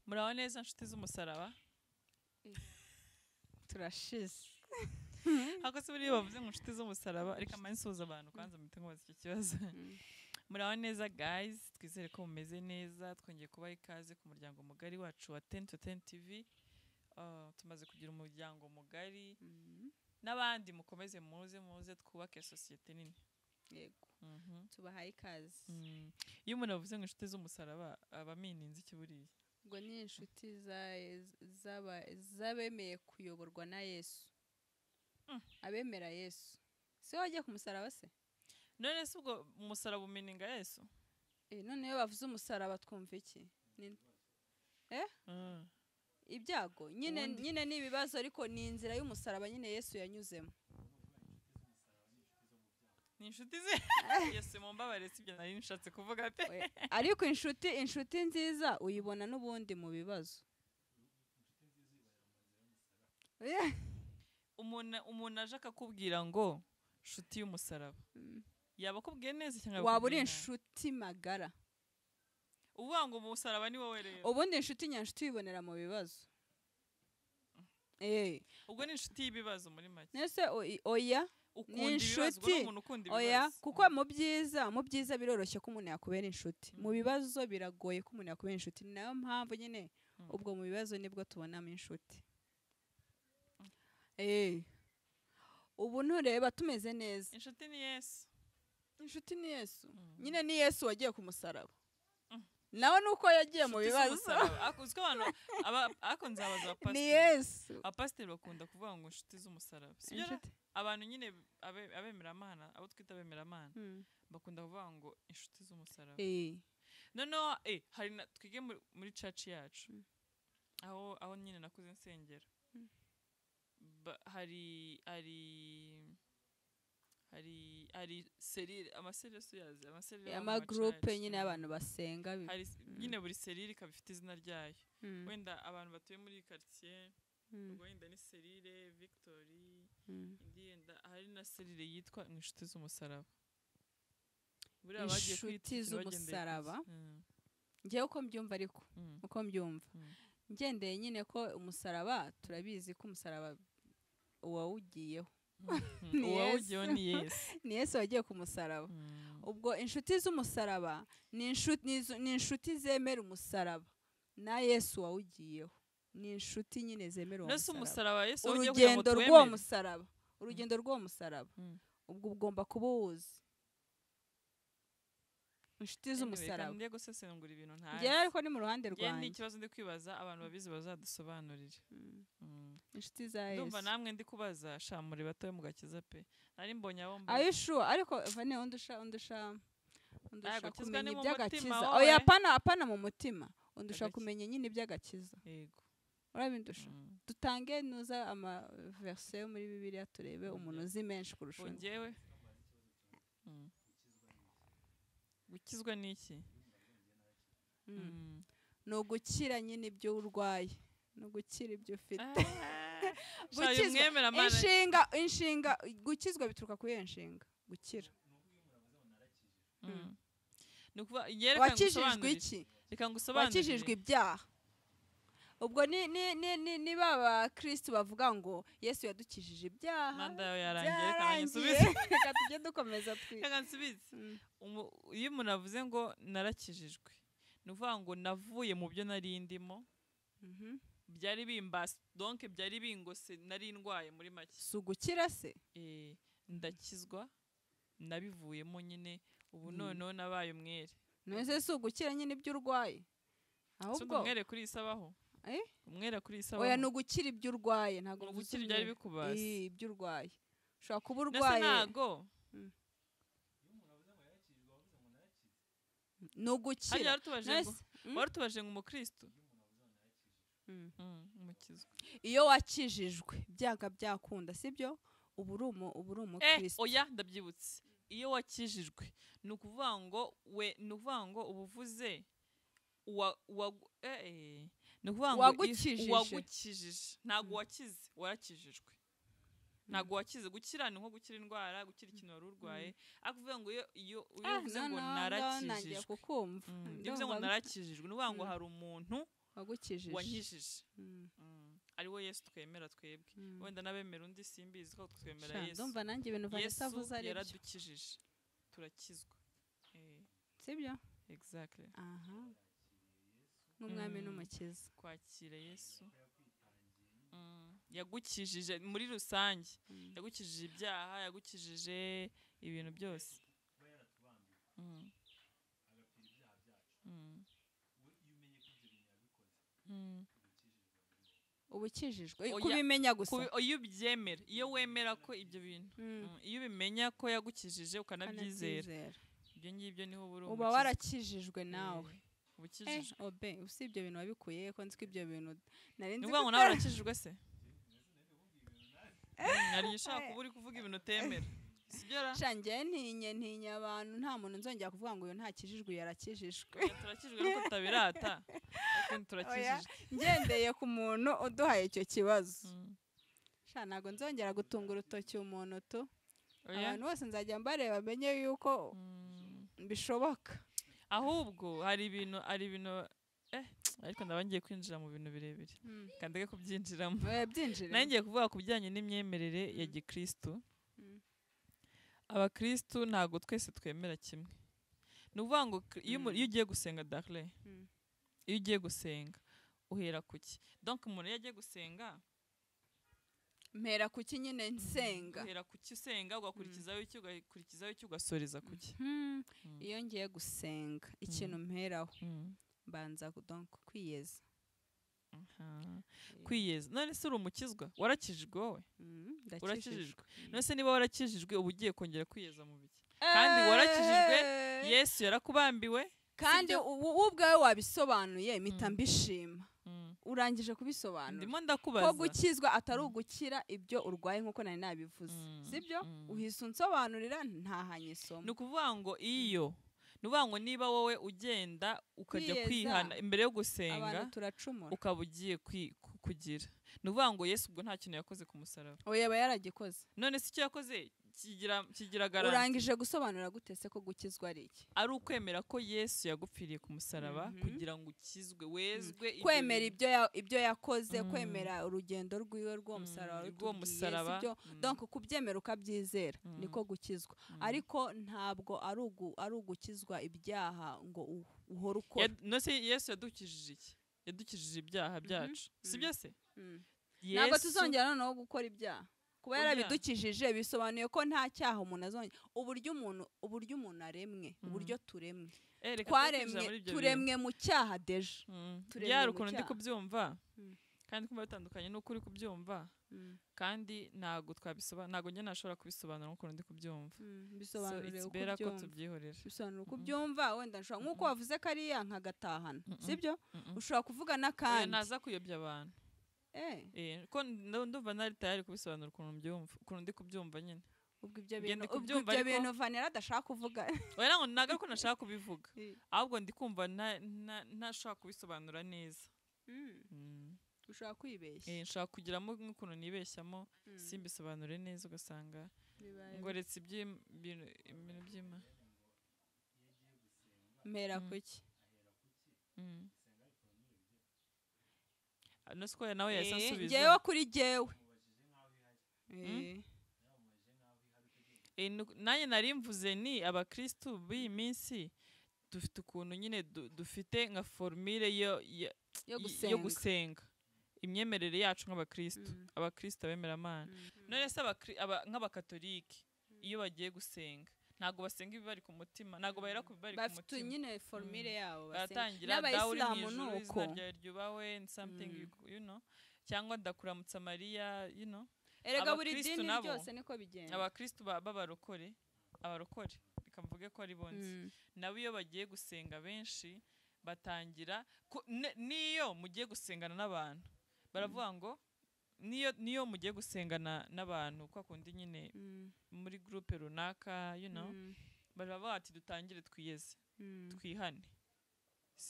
Muraho neza nshuti z'umusaraba. Turashize. Hako se buriya bavuze ngo nshuti z'umusaraba, ariko amani nsuhuza abantu kwanza mpite nkubaza icyo kibazo. Muraho neza guys, twizere ko mumeze neza, twongeye kubaha ikaze ku muryango mugari wacu wa 10 to 10 TV. Tumaze kugira umuryango mugari n'abandi mukomeze muze muze twubake sosiyete nini. Yego. Tubahaye ikaze. Iyo umuntu avuze ngo inshuti z'umusaraba aba amininze iki buriya? Ngo ni inshuti z'abemeye kuyoborwa na Yesu. Abemera Yesu. Si wajya ku musaraba se? None se ubwo umusaraba umininga Yesu? None iyo bavuze umusaraba twumva iki? Ibyago nyine nyine ni ibibazo, ariko ni inzira y'umusaraba nyine Yesu yanyuzemo. Ni inshuti ze Yesu mumbabare sibyo nari nshatse kuvuga pe. Ariko inshuti nziza uyibona n'ubundi mu bibazo. Umuntu aje akakubwira ngo nshuti y'umusaraba, yaba akubwiye neza cyangwa waba uri inshuti magara? Uvuga ngo umusaraba ni wowe rero. Ubundi inshuti nyanshuti uyibonera mu bibazo. Ubwo ni inshuti y'ibibazo muri make. Nese oya ukunda ibibazo, umuntu ukunda ibibazo. Oya, kuko mu byiza biroroshye ko umuntu yakubera inshuti. Mu bibazo biragoye ko umuntu yakubera inshuti. Nayo mpamvu nyine ubwo mu bibazo nibwo tubonamo inshuti. Ubu ntureba tumeze neza. Inshuti ni Yesu. Inshuti ni Yesu. Nyine ni Yesu wagiye ku musaraba. Nawe nuko yagiye mu bibazo. Akuzwe abantu ako nzabaza abapasiteri. Ni Yesu. Abapasiteri bakunda kuvuga ngo inshuti z'umusaraba. Sibyo? Abantu nyine abemeramana, abo twita abemeramana, bakunda kuvuga ngo inshuti z'umusaraba. No hari twige muri church yacu. Aho nyine nakuze nsengera. Hari serire, amaserire suyazi, amaserire ama groupe nyine abantu basenga, hari nyine buri serire ikaba ifite izina ryayo. Wenda abantu batuye muri quartier, ubwo wenda ni serire Victory, indi yenda hari na serire yitwa inshuti z'umusaraba. Buriya bagiye kwita inshuti z'umusaraba. Ngiye uko mbyumva, ariko uko mbyumva ngendeye nyine ko umusaraba turabizi ko umusaraba uwawugiyeho uwawugiyeho ni Yesu. Ni Yesu wagiye ku musaraba. Ubwo inshuti z'umusaraba ni inshuti zemera umusaraba na Yesu wawugiyeho. Ni inshuti nyine zemera uwo musaraba. Yesu urugendo rw'uwo musaraba, urugendo rw'uwo musaraba ubwo ugomba kuba uwuzi. Inshuti z'umusaraba. Ndiye gusesengura ibintu ntazi. Ngiye ariko ni mu ruhande rwanjye. Ngiye ikibazo ndi kwibaza, abantu babizi bazadusobanurira. Inshuti za Yesu. Ndumva namwe ndi kubaza sha muri batoye mugakiza pe. Nari mbonye abo mbonye. Ayishu ariko vane undusha kumenya iby'agakiza. Oya apana mu mutima. Undusha kumenya nyine iby'agakiza. Yego. Urabindusha. Dutange nuza ama verse muri Bibiliya turebe umuntu uzi menshi kurusha undi. Ngewe. Gukizwa ni iki? Ni ugukira nyine ibyo urwaye, ni ugukira ibyo ufite. Gukizwa inshinga gukizwa bituruka kuri iyo nshinga gukira. Wakijijwe iki? Reka ngusobanurire. Wakijijwe ibyaha. Ubwo ni baba Kristo bavuga ngo Yesu yadukijije ibyaha. Manda yawe yarangiye, reka nsubize. Reka tujye dukomeza twi. Reka nsubize. Iyo umuntu avuze ngo narakijijwe, ni uvuga ngo navuye mu byo nari ndimo. Byari bimbase, donc byari bingose, nari ndwaye muri make. Si ugukira se? Ndakizwa, nabivuyemo nyine, ubu noneho nabaye umwere. None se ugukira nyine ibyo urwaye? Ahubwo umwere kuri isabaho. Umwere kuri isabaho. Oya ni ugukira ibyo urwaye, ntago ugukira ibyari bikubase. Ibyo urwaye. Ushobora kuba urwaye. Ntago. Ni ugukira. Warutubaje ngo umukristo. Umukizwa. Iyo wakijijwe byanga byakunda, sibyo? Ubu uri umukristo. Oya ndabyibutse. Iyo wakijijwe ni ukuvuga ngo we ni ukuvuga ngo ubuvuze ni ukuvuga ngo uwagukijije ntago wakize, warakijijwe. Ntago wakize. Gukira ni nko gukira indwara, gukira ikintu wari urwaye. Ariko uvuga ngo iyo uvuze ngo narakijijwe, iyo uvuze ngo narakijijwe ni ukuvuga ngo hari umuntu Wagukijije, wankijije, ari we Yesu twemera twebwe. Wenda n'abemera undi simbizi, ko twemera Yesu. Ndumva nanjye ibintu Vanessa avuze ari byo. Yaradukijije turakizwa. Sibyo? Exactly. Aha, nk'umwami n'umukiza. Kwakira Yesu yagukijije muri rusange, yagukijije ibyaha, yagukijije ibintu byose. Ubukijijwe kubimenya gusa, iyo ubyemera, iyo wemera ko ibyo bintu, iyo ubimenya ko yagukijije ukanabyizera, ibyo ngibyo niho uba warakijijwe nawe. Ubukijijwe. Obe usibye ibintu wabikuye ko nzi ko ibyo bintu nari nzi ko nawe warakijijwe se? Nari ushaka kuba uri kuvuga ibintu utemera. Sibyo ra? Shangiye ntinye abantu, nta muntu nzongera kuvuga ngo uyu ntakijijwe yarakijijwe. Turakijijwe nuko tutabirata. Ariko turakijijwe. Ngendeye ku muntu uduhaye icyo kibazo. Sha ntago nzongera gutunga urutoki umuntu tu. Abantu bose nzajya mbareba menye yuko bishoboka. Ahubwo hari ibintu ariko ndabangiye kwinjira mu bintu birebire. Kandege kubyinjiramo. Byinjire. Nangiye kuvuga ku bijyanye n'imyemerere ya gikristo. Abakristo ntago twese twemera kimwe. Ni ukuvuga ngo iyo ugiye gusenga Darle, iyo ugiye gusenga uhera kuki? Donc umuntu iyo agiye gusenga mpera kuki nyine nsenga. Uhera kuki usenga, ugakurikizaho iki, ugakurikizaho iki, ugasoreza kuki? Iyo ngiye gusenga ikintu mperaho mbanza donc kwiyeza. Kwiyeza. None se uri umukizwa? Warakijijwe wowe? Urakijijwe. None se niba warakijijwe uba ugiye kongera kwiyeza mu biki? Kandi warakijijwe, Yesu yarakubambiwe. Kandi ubwawe wabisobanuye mpita mbishima. Urangije kubisobanura. Ndimo ndakubaza. Ko gukizwa atari ugukira ibyo urwaye nkuko nari nabivuze. Sibyo? Uhise unsobanurira ntahanye isomo. Ni ukuvuga ngo iyo nuvuga ngo niba wowe ugenda ukajya kwihana imbere yo gusenga ukaba ugiye kugira, nuvuga ngo Yesu ubwo nta kintu yakoze ku musaraba. Oya aba yaragikoze. None se icyo yakoze kigira garanti. Urangije gusobanura gute se ko gukizwa ari iki? Ari ukwemera ko Yesu yagupfiriye ku musaraba kugira ngo ukizwe, wezwe, kwemera ibyo yakoze, kwemera urugendo rwiwe rw'uwo musaraba, sibyo? Donc kubyemera ukabyizera niko gukizwa. Ariko ntabwo ari ugukizwa ibyaha ngo uhore ukora. None se Yesu yadukijije iki? Yadukijije ibyaha byacu, sibyo se? Ntabwo tuzongera noneho gukora ibyaha. Kuba yarabidukijije bisobanuye ko nta cyaha umuntu azongera. Uburyo umuntu aremwe, uburyo turemwe, twaremwe turemwe mu cyaha deje. Byari ukuntu ndi kubyumva kandi kumva bitandukanye n'uko uri kubyumva, kandi ntago twabisobanura, ntago njye nashobora kubisobanura nk'ukuntu ndi kubyumva. Bisobanure uko byumva, ko tubyihorera. Bisobanure uko ubyumva, wenda nshobora nk'uko wavuze kariya nkagatahana, sibyo? Ushobora kuvuga n'akandi. Naza kuyobya abantu. Ko ndumva nari tayari kubisobanura ukuntu mbyumva, ukuntu ndi kubyumva nyine. Ubwo ibyo bintu Vanessa adashaka kuvuga. Oya ntabwo nagaruka nashaka kubivuga. Ahubwo ndi kumva ntashaka kubisobanura neza. Ushaka kwibeshya. Nshaka kugiramo nk'ukuntu nibeshyamo simbisobanure neza, ugasanga ngoretse ibintu by'Imana. Mpera kuki? Nusiko nawe yahise ansubiza. Njyewe kuri jyewe. Nanjye nari mvuze ni abakristu b'iyi minsi dufite ukuntu nyine dufite nka formule yo gusenga. Imyemerere yacu nk'abakristu, abakristu abemeramana. None se nk'abakatolike iyo bagiye gusenga ntago basenga ibibari ku mutima, ntago bahera ku bibari ku mutima. Bafite nyine formule yabo basenga. N'abayisilamu nuko izina ryubawe something you know, cyangwa ndakuramutsa Mariya, you know. Erega buri dini ryose niko bigenda. Abakristu b'abarokore, abarokore reka mvuge ko ari bonzi, nabo iyo bagiye gusenga benshi batangira niyo mugiye gusengana n'abantu baravuga ngo niyo mugiye gusengana n'abantu kwa kundi nyine muri groupe runaka, you know, baravuga ati dutangire twiyeze, twihane.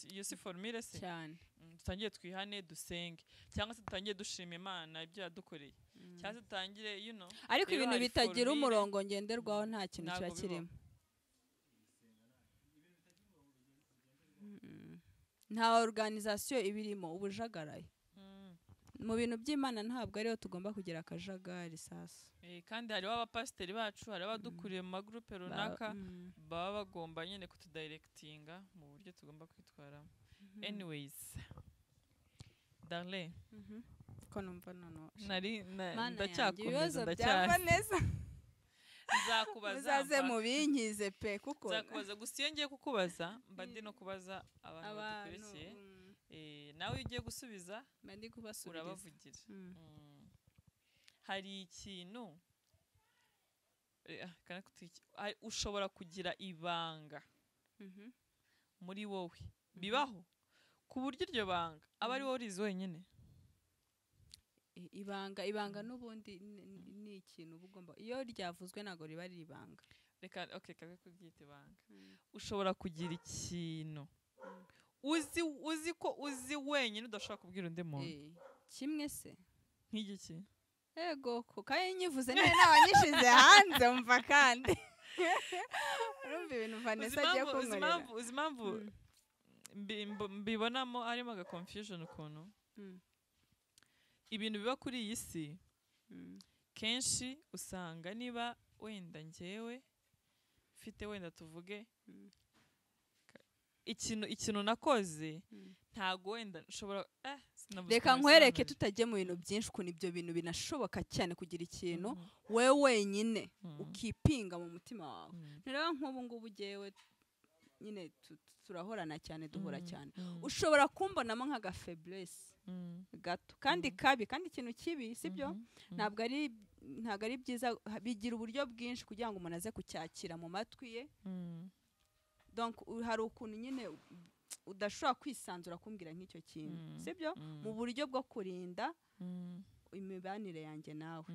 Iyo si formule se? Cyane. Dutangire twihane dusenge, cyangwa se dutangire dushima Imana ibyo yadukoreye, cyangwa se dutangire, you know. Ariko ibintu bitagira umurongo ngenderwaho nta kintu kiba kirimo. Nta organisation ibirimo, ubujagaraye. Mu bintu by'Imana ntabwo ariyo tugomba kugira akajagari sasa. Kandi hariho abapasiteri bacu, hari abadukuriye mu magroupe runaka baba bagomba nyine kutudirectinga mu buryo tugomba kwitwaramo. Anyways, Darle, ko numva nono nari ndacyakomeza ndacyakomeza nzakubaza, muzaze mubinkize pe, kuko nzakubaza gusa iyo ngiye kukubaza mba ndi no kubaza abantu badukurikiye. Nawe iyo ugiye gusubiza urabavugira. Hari ikintu ushobora kugira ibanga muri wowe bibaho ku buryo iryo banga aba ari wowe urizi wenyine. Ibanga n'ubundi ni ikintu uba ugomba, iyo ryavuzwe ntabwo riba ari ibanga. Reka okay kabe kubyita ibanga. Ushobora kugira ikintu uzi ko uzi wenyine udashobora kubwira undi muntu. Kimwe se nk'igiki? Ego ko kandi nyivuze none nabanyishize hanze umva kandi urumva ibintu Vanessa agiye kunkorera. Uzi impamvu mbibonamo harimo aga confusion ukuntu ibintu biba kuri iyi si kenshi usanga niba wenda njyewe mfite wenda tuvuge ikintu nakoze ntago wenda nshobora reka nkwereke tutajye mu bintu byinshi ukuntu ibyo bintu binashoboka cyane kugira ikintu wewe wenyine ukipinga mu mutima wawe. Ntireba nk'ubu ngubu jewe nyine turahorana cyane, duhora cyane, ushobora kumbonamo nk'aga faiblesse gato kandi kabi, kandi ikintu kibi sibyo, ntabwo ari byiza, bigira uburyo bwinshi kugira ngo umuntu aze kucyakira mu matwi ye. Donc hari ukuntu nyine udashobora kwisanzura kumbwira nk'icyo kintu sibyo, mu buryo bwo kurinda imibanire yanjye nawe.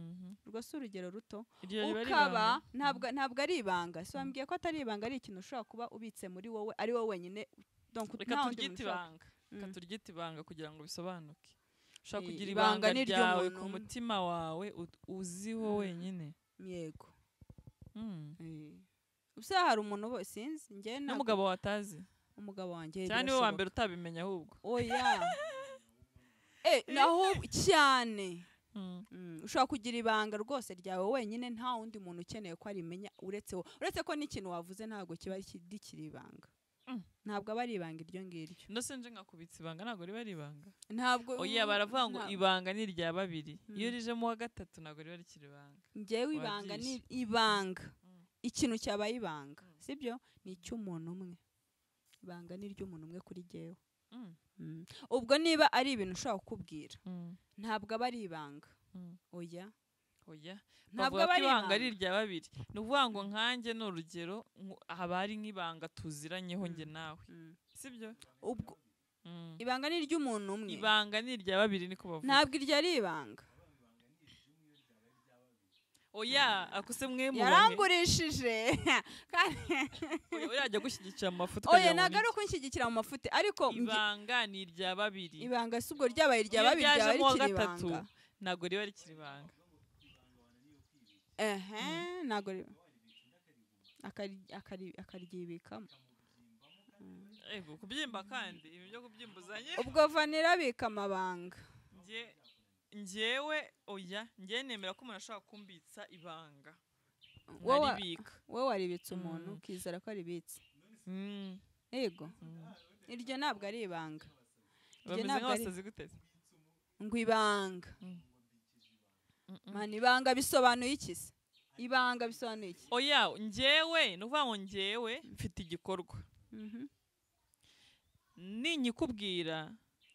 Urwo si urugero ruto, ukaba ntabwo ari ibanga. So wambwiye ko atari ibanga, ari ikintu ushobora kuba ubitse muri wowe ari wowe wenyine. Donc reka turyite ibanga, reka turyite ibanga kugira ngo bisobanuke. Ushobora kugira ibanga ryawe ku mutima wawe uziho wenyine. Yego. Usa hari umuntu bo sinzi njye na n'umugabo watazi, umugabo wanjye cyane we wa mbere utabimenya ahubwo. Oya naho cyane ushobora kugira ibanga rwose ryawe wenyine, nta wundi muntu ukeneye ko arimenya uretse wowe. Uretse ko n'ikintu wavuze ntabwo kiba kiri ibanga. Ntabwo aba ari ibanga iryo ngiryo. No sinje nkakubitsa ibanga ntabwo riba ari ibanga. Ntabwo. Oya baravuga ngo ibanga ni irya babiri, iyo rijemo wa gatatu ntabwo riba rikiri ibanga. Njyewe ibanga ni ibanga, ikintu cyabaye ibanga sibyo, ni icy'umuntu umwe. Ibanga ni iry'umuntu umwe kuri jyewe. Ubwo niba ari ibintu ushobora kukubwira ntabwo aba ari ibanga. Oya oya, ntabwo aba ari ibanga ari irya babiri. Ni ukuvuga ngo nkanjye ni urugero, haba hari nk'ibanga tuziranyeho njye nawe sibyo. Ubwo ibanga ni iry'umuntu umwe, ibanga ni irya babiri niko bavuga. Ntabwo iryo ari ibanga. Oya akuse mwe mubone yarangurishije oya ajya gushyigikira mu mafuti. Oya ntabwo ari ukunshyigikira mu mafuti, ariko ibanga ni irya babiri. Ibanga si ubwo ryabaye irya babiri, ryaba rikiri ibanga. Ntabwo riba rikiri ibanga. Ntabwo akaryibikamo. Ego kubyimba kandi ibi byo kubyimbuzanye. Ubwo Vanilla abika amabanga. Njyewe oya, njye nemera ko umuntu ashobora kumbitsa ibanga. Nkaribika. Wowe waribitse umuntu ukizera ko aribitse. Yego. Iryo ntabwo ari ibanga. Iryo ntabwo ari ngo ibanga. Mani ibanga bisobanuye iki se? Ibanga bisobanuye iki? Oya, njyewe ni ukuvuga ngo njyewe mfite igikorwa. Ninyikubwira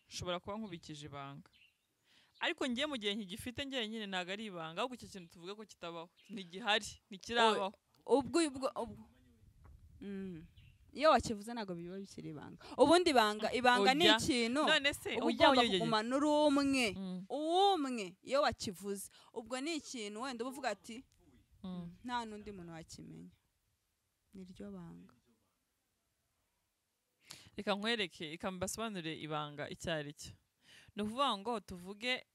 nshobora kuba nkubikije ibanga. Ariko ngiye mu gihe nkigifite ngiye nyine ntago ari ibanga, ahubwo icyo kintu tuvuge ko kitabaho, ntigihari, ntikirabaho. Ubwo iyo wakivuze ntago biba bikiri ibanga. Ubundi ibanga ni ikintu ugomba kugumana uri umwe, umwe iyo wakivuze ubwo ni ikintu wenda uba uvuga ati nta n'undi muntu wakimenya, niryo banga. Reka nkwereke, reka mbasobanurire ibanga icyo ari cyo. Ni ukuvuga ngo tuvuge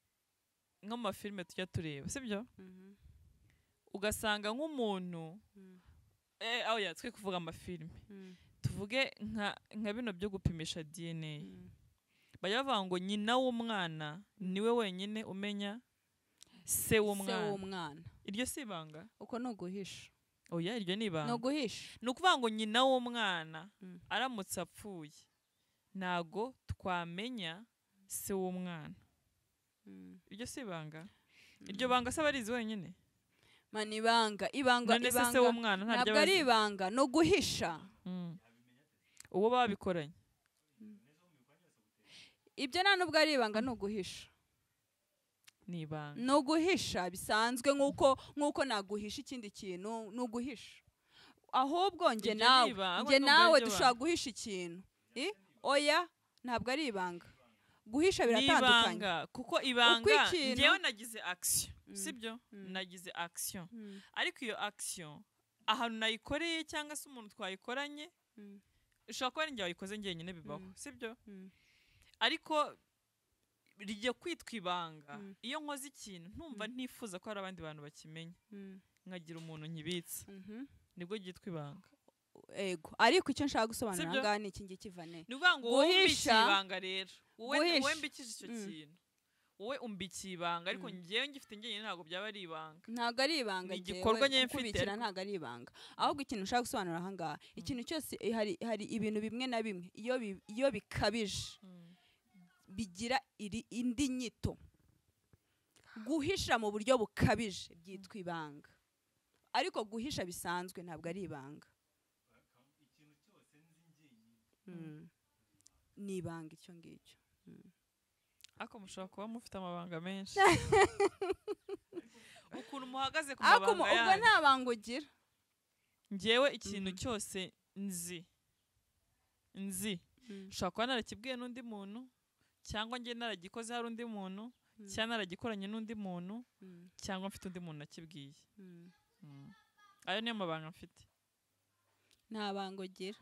nko mu mafilime tujya tureba, sibyo? Ugasanga nk'umuntu oya twe kuvuga amafilime. Tuvuge nka bino byo gupimisha DNA. Bajya bavuga ngo nyina w'umwana niwe wenyine umenya se w'umwana. Iryo si ibanga? Uko ni uguhisha. Oya, iryo ni ibanga. Ni uguhisha. Ni ukuvuga ngo nyina w'umwana aramutse apfuye ntago twamenya se w'umwana. Iryo si ibanga? Iryo banga se abarizi wenyine? Mani ibanga, ibanga, ibanga. Se w'umwana ntabwo ari ibanga, no guhisha. Uwo babikoranye. Ibyo nta nubwo ari ibanga, no guhisha. Ni ibanga. No guhisha bisanzwe nkuko naguhisha ikindi kintu, no guhisha. Ahubwo nge nawe dushobora guhisha ikintu. Oya, ntabwo ari ibanga. Guhisha biratandukanye. Ibanga, kuko ibanga ngewe nagize action, sibyo? Nagize action. Ariko iyo action ahantu nayikoreye cyangwa se umuntu twayikoranye, ushobora kuba ari njye wayikoze njyenyine bibaho, sibyo? Ariko rijya kwitwa ibanga iyo nkoze ikintu ntumva ntifuza ko hari abandi bantu bakimenya, nkagira umuntu nkibitse, nibwo ryitwa ibanga. Ego, ariko icyo nshaka gusobanura ngaha ni iki ngiki Vane. Ni ukuvuga ngo wowe umbikiye ibanga rero, wowe umbikije icyo kintu, wowe umbikiye ibanga, ariko ngewe ngifite njyenyine ntabwo byaba ari ibanga. Ntabwo ari ibanga, igikorwa njyewe mfite ntabwo ari ibanga. Ahubwo ikintu nshaka gusobanura aha ngaha, ikintu cyose hari ibintu bimwe na bimwe iyo bikabije bigira indi nyito. Guhisha mu buryo bukabije byitwa ibanga, ariko guhisha bisanzwe ntabwo ari ibanga. Ni ibanga icyo ngicyo. Ako mushobora kuba mufite amabanga menshi. Ukuntu muhagaze ku mabanga yanyu. Ubwo nta banga ugira. Ngewe ikintu cyose nzi nshobora kuba narakibwiye n'undi muntu, cyangwa nge naragikoze hari undi muntu, cyangwa naragikoranye n'undi muntu, cyangwa mfite undi muntu nakibwiye. Ayo niyo mabanga mfite. Nta banga ugira.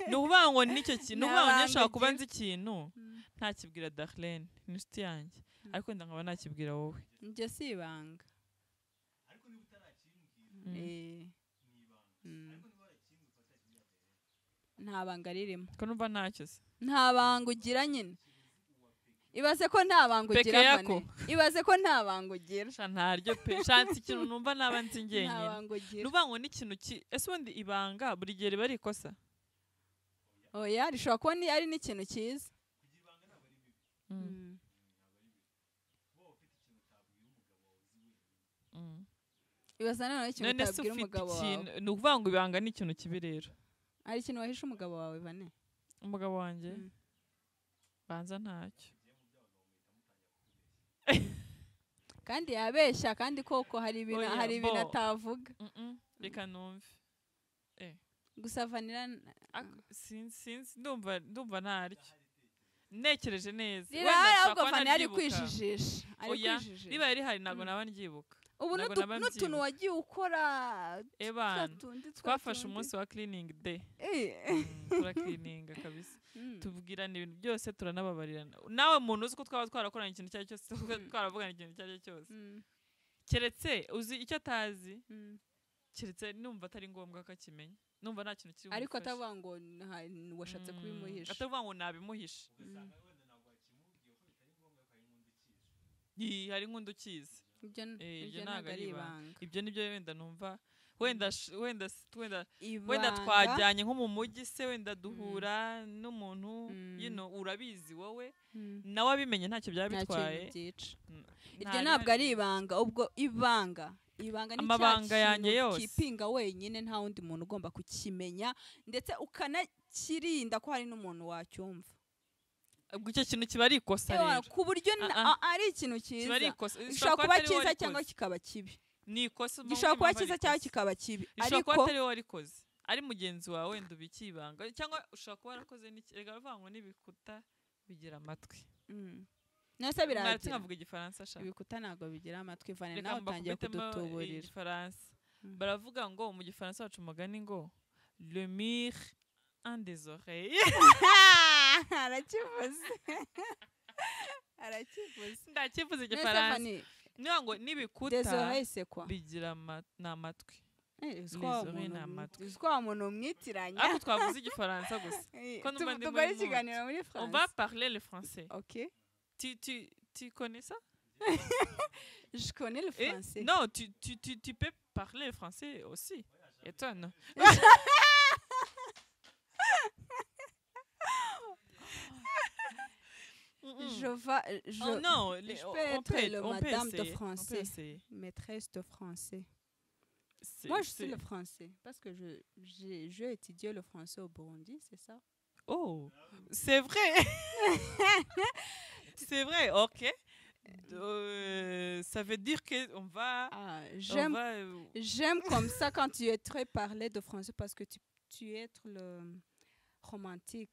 Ni ukuvuga ngo nicyo kintu, ni ukuvuga ngo nshobora kuba nzi ikintu ntakibwira Darlene, ni inshuti yanjye, ariko wenda nkaba nakibwira wowe. Njye si ibanga. Ariko niba utarakimbwira ni ibanga. Ariko niba warakimbwiye ukatakibwira, nta banga ririmo. Ko numva ntacyo se. Nta banga ugira nyine. Ibaze ko nta banga ugira Vane. Ibaze ko nta banga ugira. Sha ntaryo pe. Shansi ikintu numva naba nzi njyenyine. Ni ukuvuga ngo n'ikintu ese ubundi ibanga buri gihe riba ari ikosa? Oya, rishobora kuba ari n'ikintu cyiza. Ibaze noneho ikintu utabwira umugabo wawe. Ni ukuvuga ngo ibanga ni ikintu kibi rero. Ari ikintu wahisha umugabo wawe Vane? Umugabo wanjye? Banza ntacyo. Kandi yabeshya, kandi koko hari ibintu atavuga. Reka numve. Gusa Vanira sinzi ndumva ntaryo. Ntekereje neza. Wenda ahubwo Vanira ari kwijijisha. Riba rihari ntabwo naba ndyibuka. Ubu n'utuntu wagiye ukora twafashe umunsi wa cleaning day. Turacleaninga kabisa. Tubwirana ibintu byose, turanababarirana. Nawe muntu uzi ko twaba twarakoranye ikintu icyo ari cyo cyose, twaravugana ikintu icyo ari cyo cyose. Keretse uzi icyo atazi, keretse numva atari ngombwa ko akimenya. Numva nta kintu kiri bumufashe. Ariko atavuga ngo washatse kubimuhisha. Atavuga ngo nabimuhisha. Hari nk'undi ukizi. Ibyo ntabwo ari ibanga. Ibyo nibyo wenda numva wenda twajyanye nko mu mujyi se, wenda duhura n'umuntu, you know, urabizi wowe nawe abimenye ntacyo byaba bitwaye. Iryo ntabwo ari ibanga. Ubwo ibanga ni amabanga yanjye yose kipinga wenyine, nta wundi muntu ugomba kukimenya, ndetse ukanakirinda ko hari n'umuntu wacyumva. Ubwo icyo kintu kiba ari ikosa rero, ku buryo ari ikintu cyiza gishobora kuba cyiza cyangwa kikaba kibi. Ni ikosa gishobora kuba cyiza cyangwa kikaba kibi, ariko kuba atari wowe warikoze, ari mugenzi wawe wenda ubikiye ibanga, cyangwa ushobora kuba warakoze n'iki. Reka bavuga ngo n'ibikuta bigira amatwi. Nase biragira. Nkavuga igifaransa sha. Ibikuta ntabwo bigira amatwi Vane, nawe utangiye kudutuburira. Igifaransa baravuga ngo mu gifaransa bacu umugani ngo le mur un des oreilles. Arakivuze. Arakivuze. Ndakivuze igifaransa. Niba ngo n'ibikuta des oreilles c'est quoi? Bigira n'amatwi. Les oreilles ni amatwi. Uzi ko wa muntu umwitiranya. Ariko twavuze igifaransa gusa. Ko numva ndi Dukore muri mood. ikiganiro muri On France. va parler le français. Ok. Tu connais ça? Je connais le Eh, français. non, tu peux parler le français aussi. Et toi, non? Je vais, je, Oh non, je peux on être peut, le on peut madame de essayer, on peut français. Essayer. Maîtresse de français. Moi, je sais le français parce que j'ai étudié le français au Burundi, c'est ça? Oh, c'est vrai. C'est vrai, ok. Ça veut dire qu'on va. Ah, On j'aime, va, j'aime comme ça quand tu es très parlé de français parce que tu es le romantique.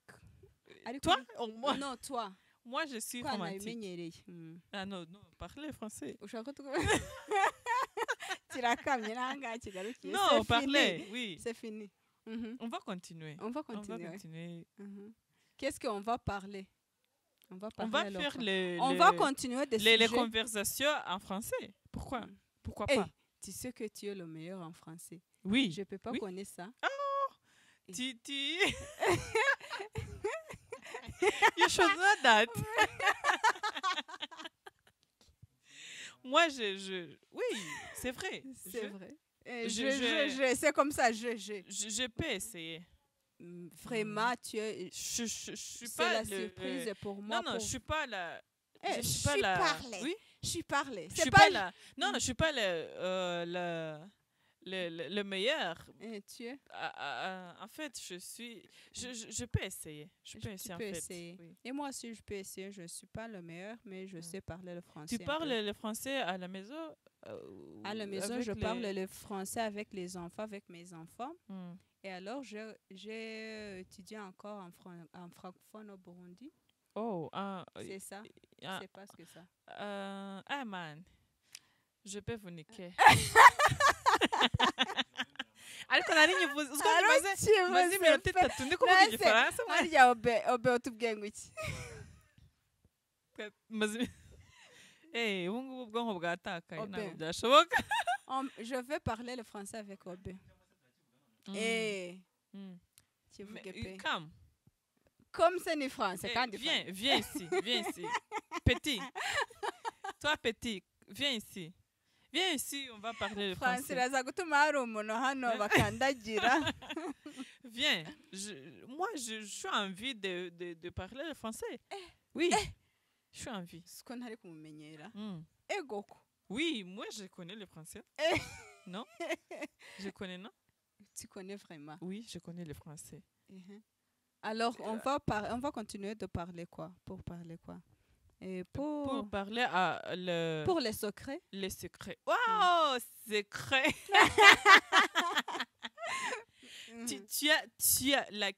Ariko- Toi ou moi? Non, toi. Moi, je suis Ko romantique. nabimenyereye. Ah non, non, parlez français. Ushaka ko kirakamye n'ahangaha kigarukiye. Non, C'est fini. parlez, oui. C'est fini. On va continuer. On va On va continuer. Continuer. Qu'est-ce qu'on va parler? On va On parler va alors faire quoi? les, On va continuer des les sujets. Conversations en français. Pourquoi? Pourquoi Eh, pas? tu sais que tu es le meilleur en français. Oui. Je peux pas Oui. connaître ça. Tu. You should know that. Moi, je. Oui, c'est vrai. C'est vrai. Eh, c'est comme ça, je. Je peux essayer. Vraiment, tu es. Je suis C'est pas la le, surprise pour moi. Non, non, je suis pas la. Eh, Je suis pas je la. Parlais. Oui, Je suis parlé. je C'est suis pas pas la. Non, non, je suis pas le meilleur. Eh, tu es. Ah, ah, ah, en fait, je suis. Je peux essayer. Je peux Tu essayer, en peux fait. Essayer. Oui. Et moi aussi, je peux essayer. Je ne suis pas le meilleur, mais je sais parler le français Tu un parles peu. le français à la maison À la maison, avec je les- parle le français avec les enfants, avec mes enfants. Et alors, j'ai étudié encore en francophone au Burundi. Oh, ah, C'est ça. ah, C'est pas ce que ça. Ah man, je peux vous niquer. Ariko nari nyivuze uziko maze iminota 30 ndi kuvuga Nase- igifaransa. Harya obe utubwiye ngo iki? Maze eh ubu ngubu ubwonko bwatakaye Obe. Ntabwo byashoboka. Je vais parler le français avec Obe. Eh, kivuge Mais, pe. Come. Comme c'est ni français, Eh, kandi viens, viens ici, viens ici. Petit. Toi, petit, viens ici. Viens ici, on va parler le français français. iraza gutuma hari umuntu hano bakandagira. Viens. Moi, je suis envie de parler le français. Oui. Je suis envie. Siko ntari kumumenyera. Ego ko. Oui, moi, je connais le français. Eh. Non? Je connais, non? Tu connais vraiment? Oui, je connais le français. Alors, on va continuer de parler quoi? Pour parler quoi? Et pour, Pour parler à le, pour les secrets. Les secrets. Wow, secret! Tu as la.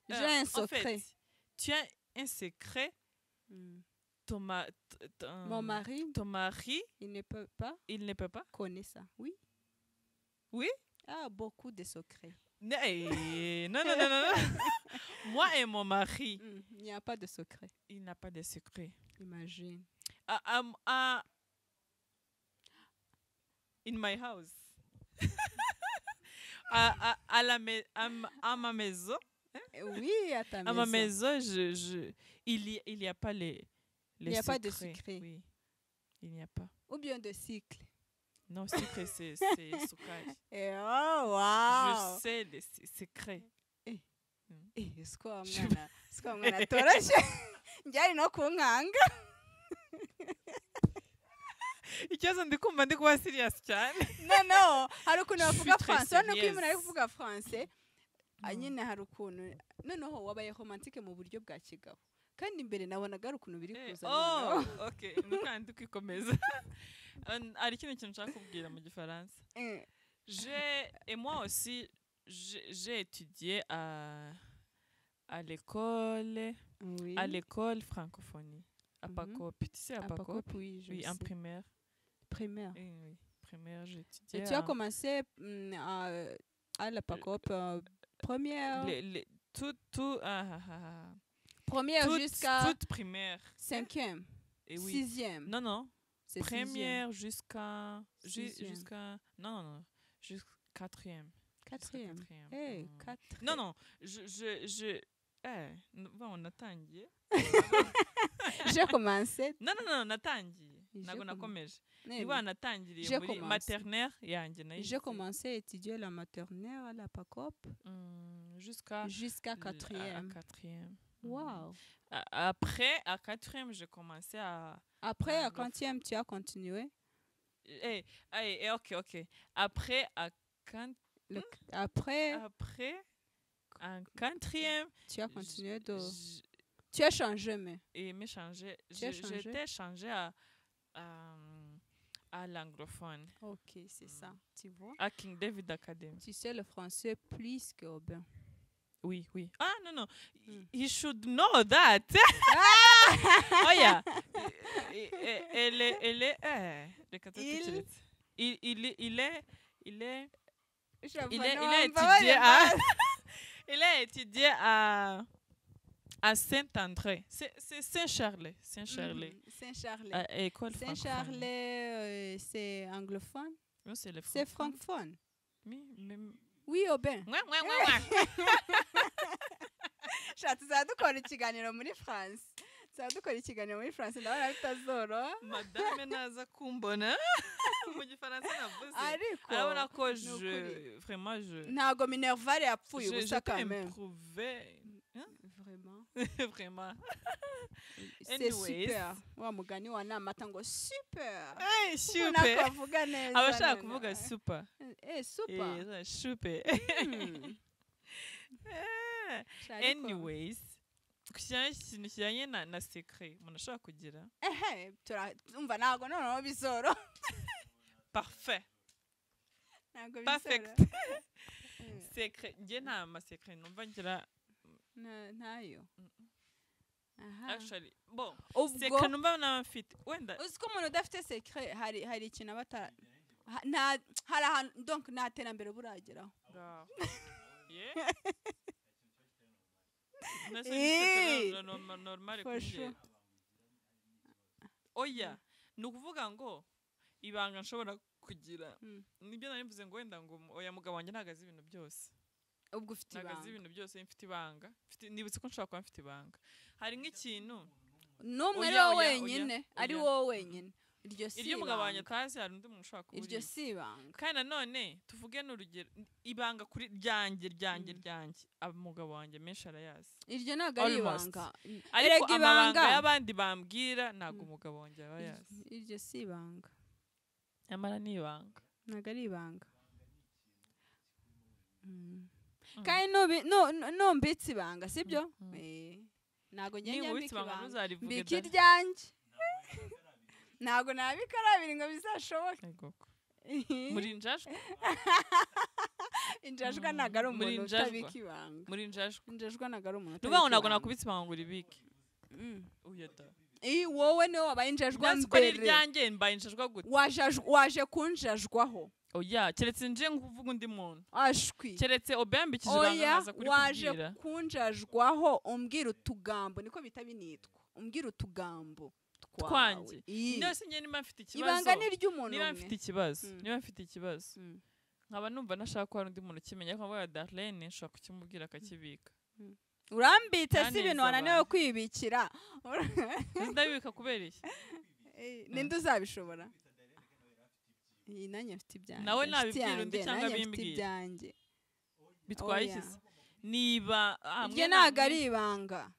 J'ai un En fait, secret. Tu as un secret. Mon mari, Ton mari, il ne peut pas il ne peut pas. Connaître ça. Oui. Oui? Ah, beaucoup de secrets. Eh, non, non, non, non, non. Moi et mon mari, Il n'y a pas de secret. Il n'a pas de secret. Imagine. Ah, ah, ah, in my house. À la mais- à ma maison, Eh oui, à ta à ma maison. Maison, il y a pas les Il n'y a pas de secrets. secret. Oui, il n'y a pas. Ou bien de cycle. Non, secret, c'est sukari. Eh, oh, wow. Je sais les secrets. Eh, siko wa mwana atoroshe njyari no kunkanga. Ikibazo ndi kumva ndi kuba serious cyane. Noneho hari ukuntu Je bavuga suis très français, urabona ko iyo umuntu ari sérieuse. Kuvuga français, ah, nyine hari ukuntu noneho wabaye romantique mu buryo bwa kigabo kandi imbere nabonaga hari ukuntu biri Eh, kuza oh, noneho. Ok, nuko ndi kwikomeza. Hari ikindi kintu nshaka kubwira mu gifaransa. Eh, Et moi aussi, j'ai étudié à l'école, oui. À l'école francophonie, à PACOP. Tu sais, à À PACOP? PACOP, oui, je Oui, en sais. Primaire. Primaire. Oui, oui, primaire, j'ai étudié. Et tu as commencé à la PACOP première, Tout, tout, ah, ah, ah, ah. première jusqu'à Toute primaire. cinquième, Et oui. sixième. Non, non. C'est sixième. Première jusqu'à. Sixième. Jusqu'à. Non, non, non. Jusqu'à Quatrième. Quatrième. Quatrième. Eh, quatrième. Non, non, je bon, natangiye. J'ai commencé. Non, non, non, natangiye. Ntabwo nakomeje. Niba natangiriye muri maternelle yanjye nayo. J'ai commencé à étudier la maternelle à la PACOP jusqu'à quatrième. À quatrième. Wow. Après, à quatrième, j'ai commencé à... Après, à quatrième, tu as continué? Ok, ok. Après, à après, en quatrième... Tu as continué de... Tu as changé, mais... Et mais changé. J'étais changé à l'anglophone. Ok, c'est ça, tu vois. À King David Academy. Tu sais le français plus qu'Aubin. Oui, oui. Ah, non, non. He should know that. Oh, yeah. Elle est... Il est étudié à... Il est étudié à Saint-André. C'est Saint-Charles. Saint-Charles. Saint-Charles. École francophone. Saint-Charles, c'est anglophone? Non, c'est le francophone. C'est francophone. Oui, mais... Oui, Aubin. Ouais, ouais, ouais, ouais. Tuzadukora ikiganiro muri France. Tuzadukora ikiganiro muri France ndabona bitazoro. Madame naza kumbona mu gifaransa navuze. Ariko arabona ko je vraiment je ntago Minerval yapfuye ubusa quand même. Vraiment. Vraiment. C'est super. Wa mugani wa namata ngo super. Eh, super. Nakuvuga neza. Abashaka kuvuga super. Eh, super. Eh, super. Anyways, ikintu kijyanye na secret umuntu ashobora kugira. Ehe, turumva ntago noneho bizoro. Parfait. Ntago bizoro. Perfect. Secret, nge nta ma secret numva ngira ntayo. Aha. Actually, bon, secret numva naba mfite. Wenda uzi ko umuntu udafite secret hari ikintu aba nta hari ahantu donc nta terambere burageraho. Yeah. Normal kuri. Oya, ni ukuvuga ngo ibanga nshobora kugira. Nibyo nari mvuze ngo wenda ngo oya mugabo wanjye ntago azi ibintu byose. Ubwo ufite ibanga. Ntago azi ibintu byose, mfite ibanga. Nibutse ko nshobora kuba mfite ibanga. Hari nk'ikintu n'umwe ari wowe wenyine, ari wowe wenyine. Iryo si iryo mugabo wanjye atazi, hari undi muntu ushobora kuba iryo si ibanga. Kandi nanone tuvuge n'urugero ibanga kuri ryanjye umugabo wanjye menshi arayazi. Iryo ntago ari ibanga. Ariko amabanga y'abandi bambwira ntago umugabo wanjye aba yazi. Iryo si ibanga. Nyamara ni ibanga. Ntago ari ibanga. Kandi numbitse ibanga, sibyo? Ntago njye mbika ibanga. Mbika iryanjye. Ntago nabikarabira ngo bizashoboke. Muri injajwa? Injajwa ntago ari umuntu utabika ibanga. Muri injajwa? Injajwa ntago ari umuntu utabika ibanga. Ntabwo nakubitse ibanga ngo uribike. Uyata. Wowe niwe wabaye injajwa mbere. Iryanjye mbaye injajwa gute? Waje kunjajwaho. Oya, keretse nje nkuvuga undi muntu. Ashwi. Keretse obambikije ibanga nkaza kuri kubwira. Waje kunjajwaho umbwira utugambo niko bita binitwa. Umbwira utugambo. Twanjye. Nose njye niba mfite ikibazo. Ibanga ni ry'umuntu umwe. Niba mfite ikibazo. Nkaba numva nashaka ko hari undi muntu ukimenya ko mvuga Darlene nshobora kukimubwira akakibika. Urambitse si ibintu wananiwe kwibikira. Ndabibika kubera iki? Ninde uzabishobora? Nanjye mfite ibyanjye. Nawe nabibwira undi cyangwa bimbwira. Bitwaye iki se? Niba iryo ntago ari ibanga.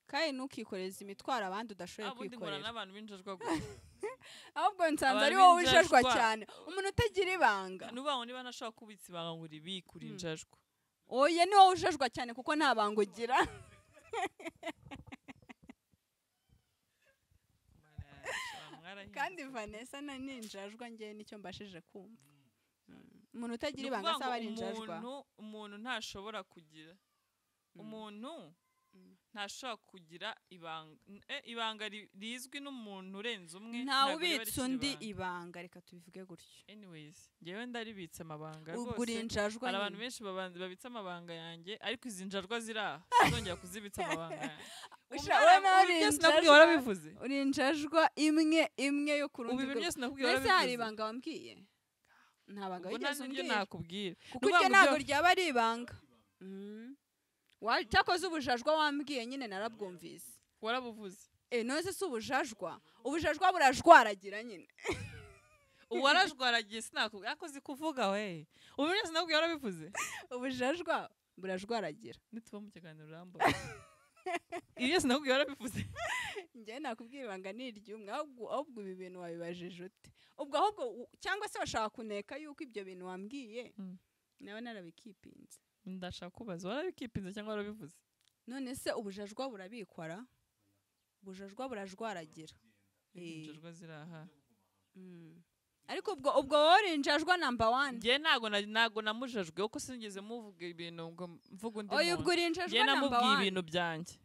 Kandi ntukikoreze imitwaro abandi udashoboye kwikorera. N'abantu b'injajwa gusa. Ahubwo nsanze ari wowe ujajwa cyane. Umuntu utagira ibanga. Nubaho niba nashaka kubitsa ibanga ngo uribike uri injajwa. Oya ni wowe ujajwa cyane kuko nta banga ugira. Kandi Vanessa na ninjajwa nge nicyo mbashije kumva. Umuntu utagira ibanga saba ari injajwa. Umuntu ntashobora kugira. Umuntu ntashobora kugira ibanga. Ibanga rizwi n'umuntu urenze umwe. Ntawe ubitse undi ibanga, reka tubivuge gutyo. Anyways, ngewe ndaribitse amabanga rwose. Ubwo injajwa. Hari abantu benshi babitse amabanga yanjye, ariko izi njajwa ziri aha zongera kuzibitsa amabanga yanjye. Warabivuze. Uri injajwa imwe imwe yo ku rundi. Ubu ibintu byose nakubwiye warabivuze. Mbese hari warabivuze. ibanga wambwiye? Nta banga wigeze umbwira. Nakubwira kuko iryo ntabwo ryaba ari ibanga. Cyakoze ubujajwa wambwiye nyine narabwumvise. Warabuvuze. None se si ubujajwa? Ubujajwa burajwaragira nyine. Uwarajwaragiye sinakubwira akoze kuvuga we. Ubu byose nakubwiye warabivuze. Ubujajwa burajwaragira. Nituba mu kiganiro urambona. Ibi byose nakubwiye warabivuze. Njye nakubwiye ibanga ni iry'umwe, ahubwo ibi bintu wabibajije ute? Ubwo ahubwo cyangwa se washaka kuneka yuko ibyo bintu wambwiye nawe narabikipinze. Ndashaka kubaza warabikipinze cyangwa warabivuze? None se ubujajwa burabikora? Ubujajwa burajwaragira. Injajwa ziraha. Ariko ubwo wowe injajwa number 1. Njye ntago namujajwe kuko sinigeze muvuga ibintu ngo mvuga undi muntu. Oya ubwo uri injajwa number 1. Namubwiye ibintu byanjye.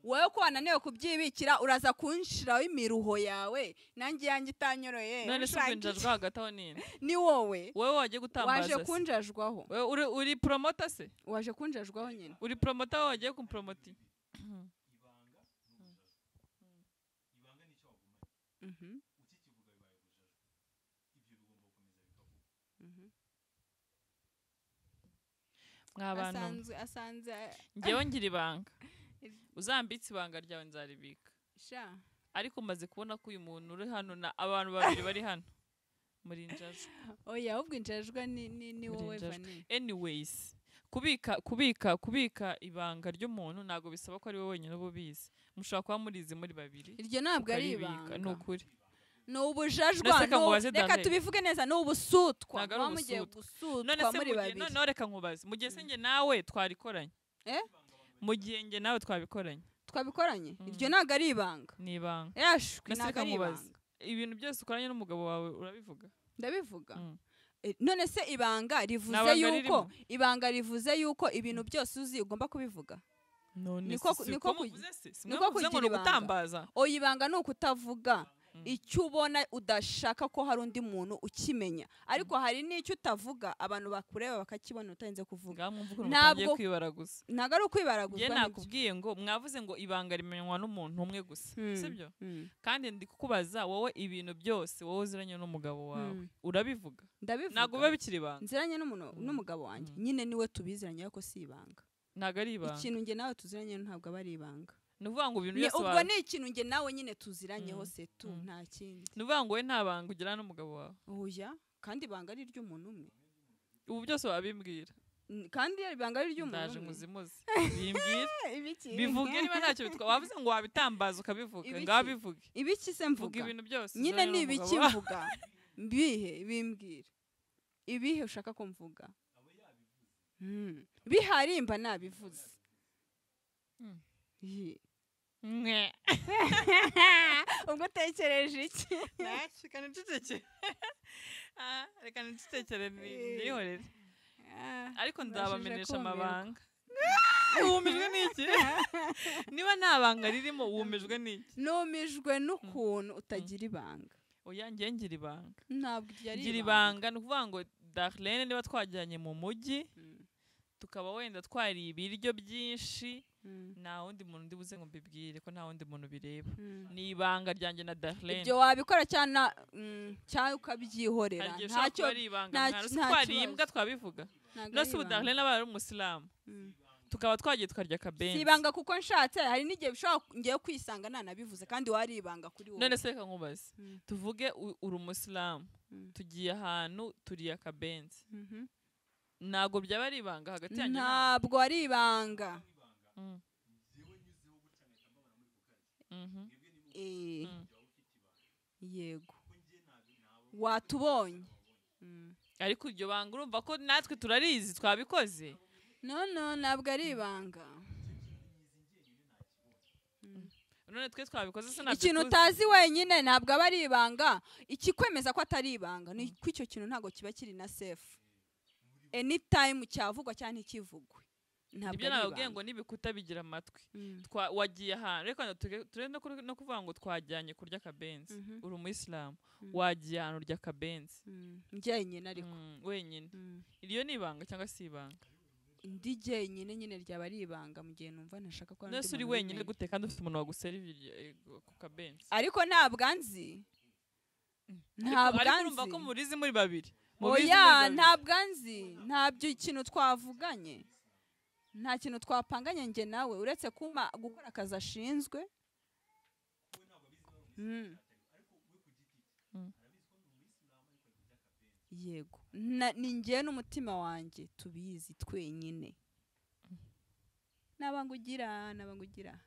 Wowe ko wananiwe kubyibikira uraza kunshiraho imiruho yawe nanjye yanjye itanyoroye. None se ubwo injajwa hagati aho nini? Ni wowe. Wowe waje gutambaza. Waje kunjajwaho. Wewe uri promoter se? Waje kunjajwaho nyine. Uri promoter wowe wagiye kumpromoti. Ibanga n'ubujajwa. Ibanga nicyo wagumanye. Ukikivuga bibaye ubujajwa. Ibyo bigomba gukomeza bikavugwa. Mwabantu. Asanze njyewe ngira ibanga. Uzambitse ibanga ryawe nzaribika. Sha. Ariko maze kubona ko uyu muntu uri hano na abantu babiri bari hano muri injajwa. Oya ahubwo injajwa ni wowe Vani. Anyways, kubika ibanga ry'umuntu ntago bisaba ko ari wowe wenyine ububizi. Mushobora kuba murizi muri babiri. Iryo ntabwo ari ibanga. Ni ukuri. Ni ubujajwa. Reka tubivuge neza, ni ubusutwa. Mugiye gusutwa muri babiri. None reka nkubaze. Mu gihe se nge nawe twarikoranye. Mu gihe nge nawe twabikoranye. Twabikoranye? Iryo ntabwo ari ibanga. Ni ibanga. Yashwe ntabwo ari ibanga. Ibintu byose ukoranye n'umugabo wawe urabivuga? Ndabivuga. None se ibanga rivuze yuko ibanga rivuze yuko ibintu byose uzi ugomba kubivuga? Niko kugira ibanga. Oya ibanga ni ukutavuga icyo ubona udashaka ko hari undi muntu ukimenya, ariko hari n'icyo utavuga abantu bakureba bakakibona utarinze kuvuga. Ntabwo kwibaraguza. Ntabwo ari ukwibaraguza. Njye nakubwiye ngo mwavuze ngo ibanga rimenywa n'umuntu umwe gusa, sibyo? Kandi ndi kukubaza wowe ibintu byose wowe uziranye n'umugabo wawe urabivuga? Ndabivuga. Ntabwo biba bikiri ibanga. Nziranye n'umugabo wanjye nyine niwe tubiziranye ariko si ibanga. Ntabwo ari ibanga. Ikintu njye nawe tuziranye ntabwo aba ari ibanga. Nuvuga ngo ibintu byose ubwo ni ikintu nge nawe nyine tuziranyeho se tu nta kindi. Nuvuga ngo we nta banga ugira n'umugabo wawe. Oya, kandi ibanga ari ry'umuntu umwe. Ubu byose wabimbwira. Kandi ibanga ari ry'umuntu umwe. Ndaje muzimuze. Bimbwira. Bivuge niba ntacyo bitwa. Wavuze ngo wabitambaza ukabivuga. Ngaho bivuge. Ibiki se mvuga? Vuga ibintu byose. Nyine ni ibiki mvuga? Bihe bimbwira. Ibihe ushaka ko mvuga? Biharimba nabivuze. Mwe. Ubwo utekereje iki? Reka nicecekere. Reka nicecekere ndihorere. Ariko nzabamenyesha amabanga. Wumijwe n'iki? Niba nta banga ririmo wumijwe n'iki? Numijwe n'ukuntu utagira ibanga. Oya njye ngira ibanga. Ntabwo iryo ari ibanga. Ngira ibanga ni ukuvuga ngo Darlene niba twajyanye mu mujyi tukaba wenda twariye ibiryo byinshi nta wundi muntu ndi buze ngo mbibwire ko nta wundi muntu bireba. Ni ibanga ryanjye na Darlene. Ibyo wabikora cyane cyangwa ukabyihorera. Ntacyo twariye imbwa twabivuga. No se ubu Darlene aba ari umusilamu tukaba twagiye tukarya akabenzi. Si ibanga kuko nshatse hari n'igihe bishobora ngiye kwisanga nanabivuze kandi wari ibanga kuri wowe. None se reka nkubaze, tuvuge uri umusilamu tugiye ahantu turiye akabenzi, ntabwo byaba ari ibanga hagati yanjye nawe? Ntabwo ari ibanga. Yego watubonye. Ariko iryo banga urumva ko natwe turarizi twabikoze. No ntabwo ari ibanga. None twe twabikoze se nabyo. Ikintu utazi wenyine ntabwo aba ari ibanga. Ikikwemeza ko atari ibanga ni ko icyo kintu ntabwo kiba kiri na safe. Anytime cyavugwa cyangwa ntikivugwe. Ntabwo nababwiye ngo nibikuta bigira amatwi. Wagiye ahantu reka ture no kuvuga ngo twajyanye kurya akabenzi, uri umuyisilamu wagiye ahantu urya akabenzi njyenyine ariko wenyine, iryo ni ibanga cyangwa si ibanga? Ndi jyenyine nyine ryaba ari ibanga mu gihe numva ntashaka ko Nese uri wenyine gute kandi ufite umuntu waguserivira ku kabenzi? Ariko ntabwo anzi. Ntabwo ariko urumva anzi. ko murizi muri babiri. Oya, ntabwo anzi. Ntabyo ikintu twavuganye. Nta kintu twapanganye njye nawe uretse kuma gukora akazi ashinzwe. Yego. Ni njye n'umutima wanjye tubizi twenyine. Nabangugira.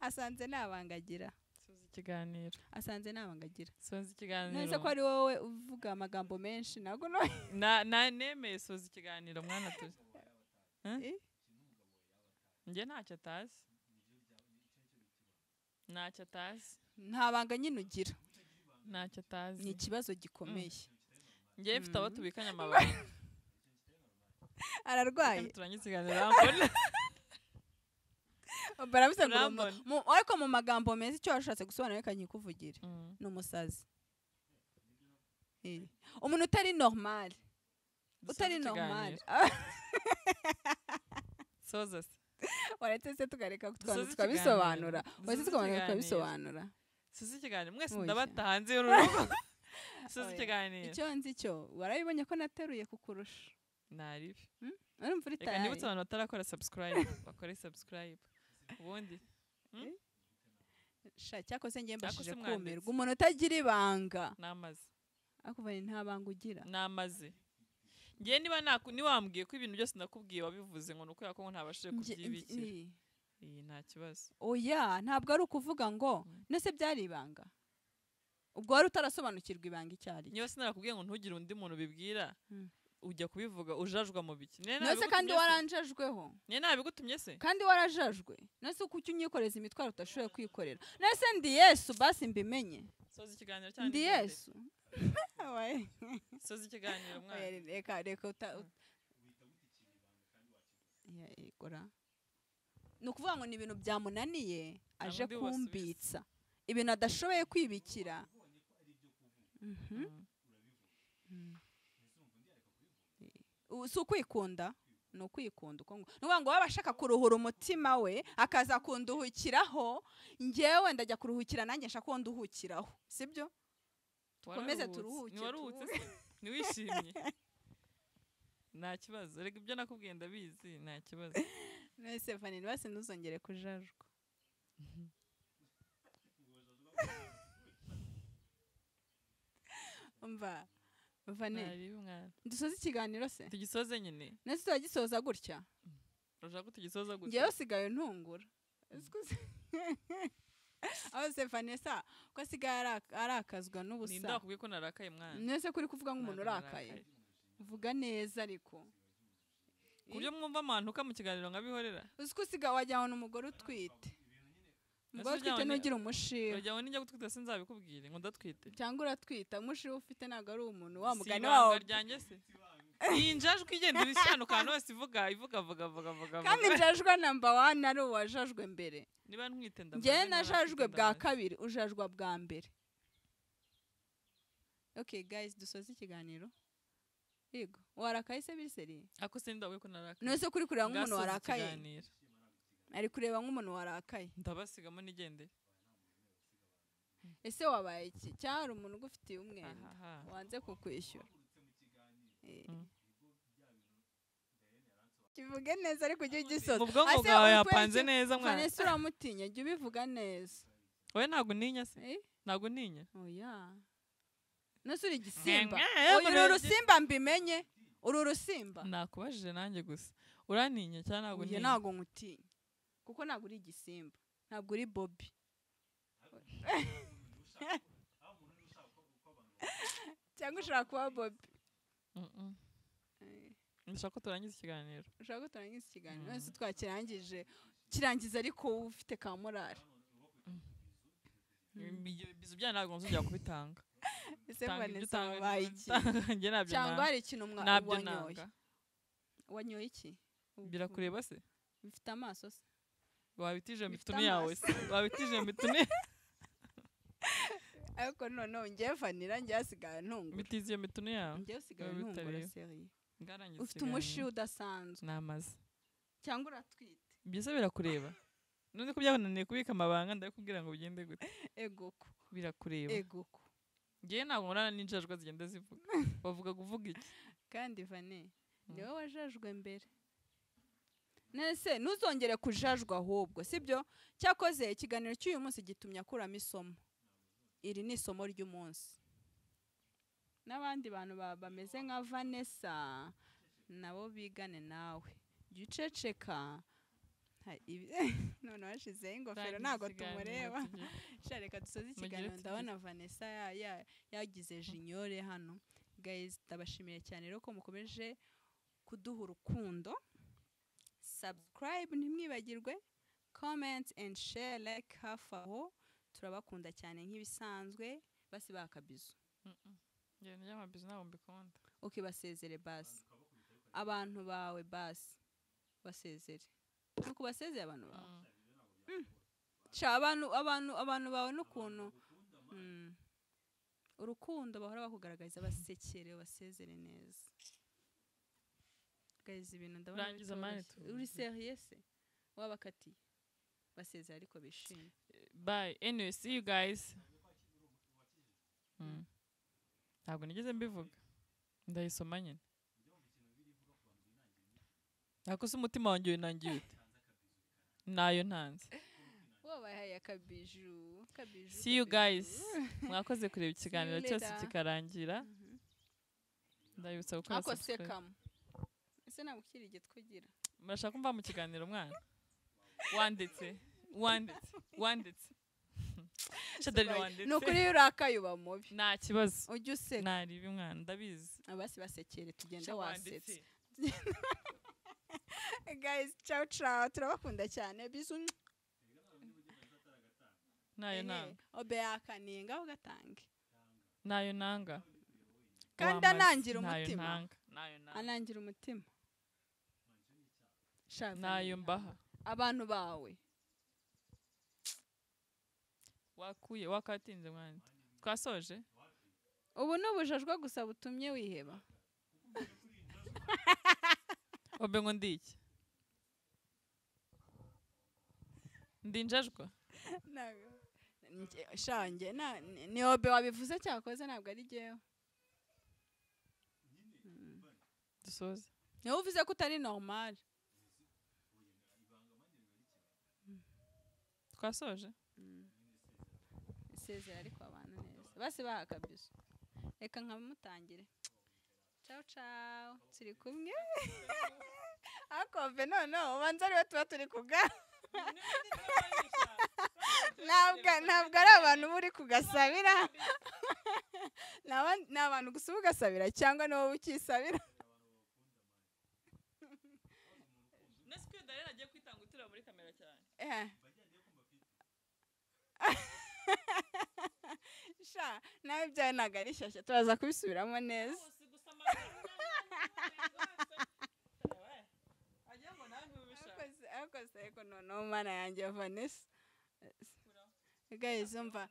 Asanze nabangagira. Soza ikiganiro. Asanze nabangagira. Soza ikiganiro. None ko ari wowe uvuga amagambo menshi nago no. Na nemeye soza ikiganiro mwana tuzi. Njye ntacyo atazi. Ntacyo atazi. Nta banga nyine ugira. Ntacyo atazi. Ni ikibazo gikomeye. Njye mfite abo tubikanye amabanga. Ararwaye. Turangiza ikiganiro rambona. Baravuze ngo ariko mu magambo meza icyo washatse gusobanura reka nkikuvugire. Ni umusazi. Umuntu utari normal. Utari normal. Soza se. Waretse se tukareka tukabisobanura. Waretse tukabanza tukabisobanura. Soza ikiganiro mwese ndabata hanze y'urugo. Soza ikiganiro. Icyo nzi cyo warabibonye ko nateruye kukurusha. Naribi. Urumva uri tayari. Reka nibutse abantu batarakora subscribe bakore subscribe. Ubundi sha cyakoze ngiye mbashije kumirwa umuntu utagira ibanga. Namaze. Akuva nta banga ugira. Namaze. Ngiye niba niwambwiye ko ibintu byose nakubwiye wabivuze ngo nuko yako ngo ntabashije kubyibikira. Iyi nta kibazo. Oya, ntabwo ari ukuvuga ngo nese byari ibanga. Ubwo wari utarasobanukirwa ibanga icyari. Niba sinarakubwiye ngo ntugire undi muntu bibwira. Ujya kubivuga ujajwa mu biki. Nese kandi waranjajweho. Nye nabigutumye se? Kandi warajajwe. Nese kuki unyikoreza imitwaro utashoboye kwikorera. Nese ndi Yesu basi mbimenye. Soza ikiganiro cyane. Ndi Yesu. Soza ikiganiro mwana. Reka reka uta ya igora. Nukuvuga ngo ni ibintu byamunaniye aje kumbitsa. Ibintu adashoboye kwibikira. Si ukwikunda, ni ukwikunda uko ngo ngo wabashaka kuruhura umutima we akaza kunduhukiraho, njyewe ndajya kuruhukira nanjye nshaka ko nduhukiraho, sibyo? Tukomeze turuhuke. Ni waruhutse se? Niwishimye. Nta kibazo, reka ibyo nakubwiye ndabizi, nta kibazo. Nese Vanille basi ntuzongere kujajwa. Umva Vane, dusoze ikiganiro se? Tugisoze nyine. Nese turagisoza gutya? Urashaka ko tugisoza gutya? Njyewe usigaye ntungura. Aho se Vanessa ko asigaye arakazwa n'ubusa. Ninde wakubwiye ko narakaye mwana? Nese kuri kuvuga nk'umuntu urakaye. Vuga neza ariko. Kubyo mwumva amantuka mu kiganiro nkabihorera. Uzi ko usigaye wajyaho n'umugore utwite. Umugore utwite nugira umushiha. Urajyaho ninjya gutwita sinzabikubwire ngo ndatwite. Cyangwa uratwita umushiha ufite ntabwo ari umuntu wa mugani wawe. Ryanjye se. Injajwe igenda ibishanuka ahantu hose ivuga ivuga vuga vuga vuga. Kandi injajwe number 1 ari uwajajwe mbere. Niba ntwite ndamaze. Njye najajwe bwa kabiri ujajwa bwa mbere. Okay guys, dusoze ikiganiro. Yego, warakaye se biseri? Ako se ndawe ko narakaye. None kuri kureba nk'umuntu warakaye. Ari kureba nk'umuntu warakaye. Ndabasigamo nigende. Ese wabaye iki? Cyari umuntu ugufitiye umwenda wanze kukwishyura. Kivuge neza ariko ujye ugisoza. Mu bwonko bwawe yapanze neza mwana. Vanessa uramutinya, jya ubivuga neza. Oya ntago ntinya se. Ntago ntinya. Oya. Nase uri igisimba. Oya uru rusimba mbimenye. Uru rusimba. Nakubajije nanjye gusa. Urantinya cyangwa ntago ntinya? Oya ntago nkutinya. Kuko ntago uri igisimba. Ntabwo uri Bobby. Cyangwa ushaka kuba Bobby. Ndashaka ko turangiza ikiganiro. Ushaka ko turangiza ikiganiro. None se twakirangije. Kirangiza ariko ufite ka morale. Ibizu bya ntabwo nzongera kubitanga. Ese Vanessa wabaye iki? Cyangwa hari ikintu wanyoye? Wanyoye iki? Birakureba se? Bifite amaso se? Wabitije mituni yawe se? Wabitije mituni? Ariko noneho ngewe Vanilla ngewe asigaye ntungura. Bitize iyo mituno yawe. Ngewe usigaye ntungura seri. Ngarangiza. Ufite umushi udasanzwe. Namaze. Cyangwa uratwite. Ibyo se birakureba. None ko byabananiye kubika amabanga ndakubwira ngo bigende gute. Egoko. Birakureba. Egoko. Ngewe ntabwo nkorana n'injajwa zigenda zivuga. Bavuga kuvuga iki? Kandi Vane, niwe wajajwe mbere. Nese ntuzongere kujajwa ahubwo, sibyo? Cyakoze ikiganiro cy'uyu munsi gitumye akuramo isomo. Iri ni isomo ry'umunsi. N'abandi bantu bameze nka Vanessa nabo bigane nawe. Jya uceceka. None washizeho ingofero ntabwo tumureba. Reka dusoze ikiganiro, ndabona Vanessa yagize jinyore hano. Guys, ndabashimiye cyane rero ko mukomeje kuduha urukundo. Subscribe ntimwibagirwe, comment and share, like hafi aho. Turabakunda cyane nk'ibisanzwe. Basi bakabizu. Ngiye n'amabizu ntabwo mbikunda. Okay, basezere basi. Abantu bawe basi basezere. Nuko basezeye abantu bawe. Sha abantu bawe n'ukuntu urukundo bahora bakugaragariza, basekere basezere neza. Guys, ibintu ndabona uri serious se wabakatiye basezere ariko bishimye. Bye. Anyway, see you guys. Ntabwo nigeze mbivuga. Ndayisoma nyine. Nako se umutima wanjye winangiye ute? Nayo ntanze. Wabahaye akabiju, kabiju. See you guys. Mwakoze kureba ikiganiro cyose kikarangira. Ndabibutsa gukora subscribe. Ese ntabwo ukiri igitwe ugira. Murashaka kumva mu kiganiro mwana? Wanditse. Shadari wanditse. Nukuri urakaye uba mubi. Nta kibazo. Ujye useka. Naribi mwana ndabizi. Abasi basekere tugende wasetse. Guys, ciao ciao. Turabakunda cyane. Bizu. Nayo nanga. Obe akaniye ngaho gatange. Nayo nanga. Kandi anangira umutima. Anangira umutima. Nayo mbaha. Abantu bawe. Wakuye wakatinze mwana. Twasoje? Ubu n'ubujajwa gusa butumye wiheba. Obe ngo ndiki? Ndinjajwa? Shange na ni obe wabivuze cyakoze ntabwo ari jewe. Dusoze. Niwe uvuze ko utari normal. Twasoje? Isezera ariko abantu neza. Basi baha kabisa. Reka nkamutangire. Ciao ciao. Turi kumwe. Akove no ubanza ariwe tuba turi kuga. Ntabwo ari abantu buri kugasabira. Ni abantu gusa ugasabira cyangwa ni wowe ukisabira. Nese Darena agiye kwitanga utura muri kamera cyane. Sha, nawe byawe ntabwo ari shyashya turaza kubisubiramo neza. Akoze ariko noneho mana yanjye Vanessa. Guys, umva